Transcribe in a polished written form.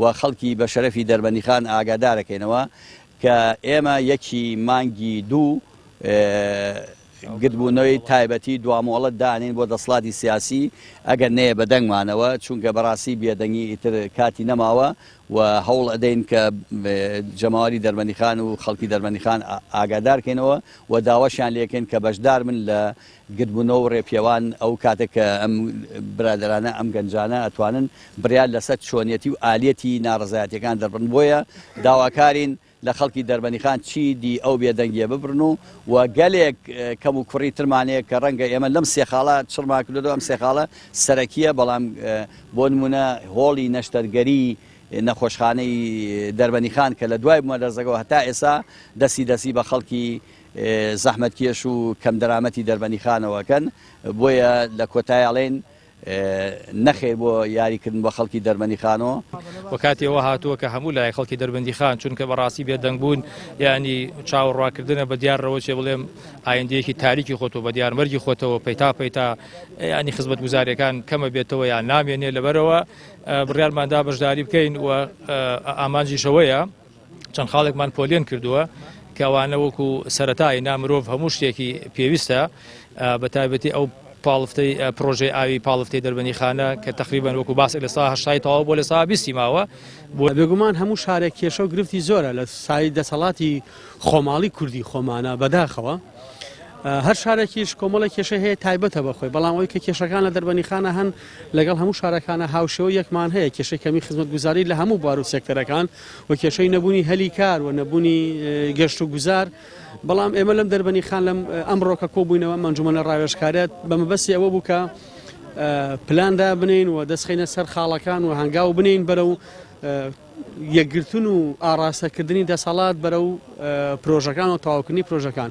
و خەڵکی بە شەرەفی دەربەندیخان ئاگادارەکەینەوە کە ئێمە یەکی مانگی دوو گردبوونەوەی تایبەتی دوامۆڵەت دانێین بۆ دەسڵاتی سیاسی ئەگەر نەیە بە دەنگمانەوە چونکە بەڕاستی بێدەنگی ئیتر کاتی نەماوە و هەوڵ ئەدەین کە جەماوەری دەربەندیخان و خەڵکی دەربەندیخان ئاگادار کەینەوە و داواشیان لێکەین کە بەشدار بن لە گردبوونەوە و ڕێپێوان ئەو کاتێک کە ئەم برادەرانە ئەم گەنجانە ئەتوانن بڕیار لەسەر چۆنیەتی و ئالیەتی ناڕەزایەتیەکان دەربڕن بۆیە داواکارین لە خەڵکی دەربەندیخان چی دی ئەو بێدەنگیە ببڕن و و گەلێک کەم و کوڕی ترمان هەیە کە ڕەنگە ئێمە لەم سێ خاڵە چڕمان کردۆتەوە ئەم سێ خاڵە سەرەکیە بەڵام بۆ نمونە هۆڵی نەشتەرگەری نەخۆشخانەی دەربەندیخان کە لە دوای بوومەلەرزەکەوە هەتا ئێستا دەستی دەستی بە خەڵکی زەحمەتکێش و کەمدەرامەتی دەربەندیخانەوە کەن بۆیە لە کۆتایی ئەڵێین نەخێر بۆ یاری کردن بە خەڵکی دەربەندیخانۆ. وە کاتی ئەوە هاتووە کە هەموو لایەک خەڵکی دەربەندیخان چونکە بەڕاستی بێدەنگ بوون یانی چاوەڕواکردنە بە دیار ڕەوەچێ بڵێم ئایندەیەکی تاریکی خۆتەوە بە دیار مەرگی خۆتەوە پەیتا پەیتا ینی خزمەتگوزاریەکان کەمە بێتەوە یان نامێنێ لەبەرەوە بڕیارماندا بەشداری بکەین و ئامانجیشەوەیە چەند خاڵێکمان پۆلێن کردووە کە ئەوانە وەکو سەرەتایی نا مرۆڤ هەموو شتێکی پێویستە بە تایبەتی ئەو پاڵفتەی پرۆژەی ئاوی پاڵفتەی دەربەنی خانە کە تقریبان وەکو باسێک لە سا هەشتای تەواو بۆ لە سا بیستی ماوە. بێگومان هەموو شارێک کێشە و گرفتی زۆرە لە سای دەسەڵاتی خۆماڵی کوردی خۆمانە بەداخەوە هەر شارێکیش کۆمەڵێک کێشەی هەیە تایبەتە بە خۆی، بەڵام ئەوەی کە کێشەکان لە دەربەنیخانە هەن لەگەڵ هەموو شارەکانە هاوشێوەی یەکمان هەیە، کێشەی کەمی خزمەتگوزاری لە هەموو بوار و سێکتەرەکان و کێشەی نەبوونی هەلی کار و نەبوونی گەشت و گوزار، بەڵام ئێمە لەم دەربەنیخان لەم ئەمڕۆ کە کۆبووینەوە ئەم ئەنجومەنە ڕاوێژکاریە بە مەبەستی ئەوە بوو کە پلان دابنێین و دەستخەینە سەر خاڵەکان و هەنگاو بنێین بەرەو یەکگرتن و ئاڕاستەکردنی دەسەڵات بەرەو پرۆژەکان و تەواوکردنی پرۆژەکان.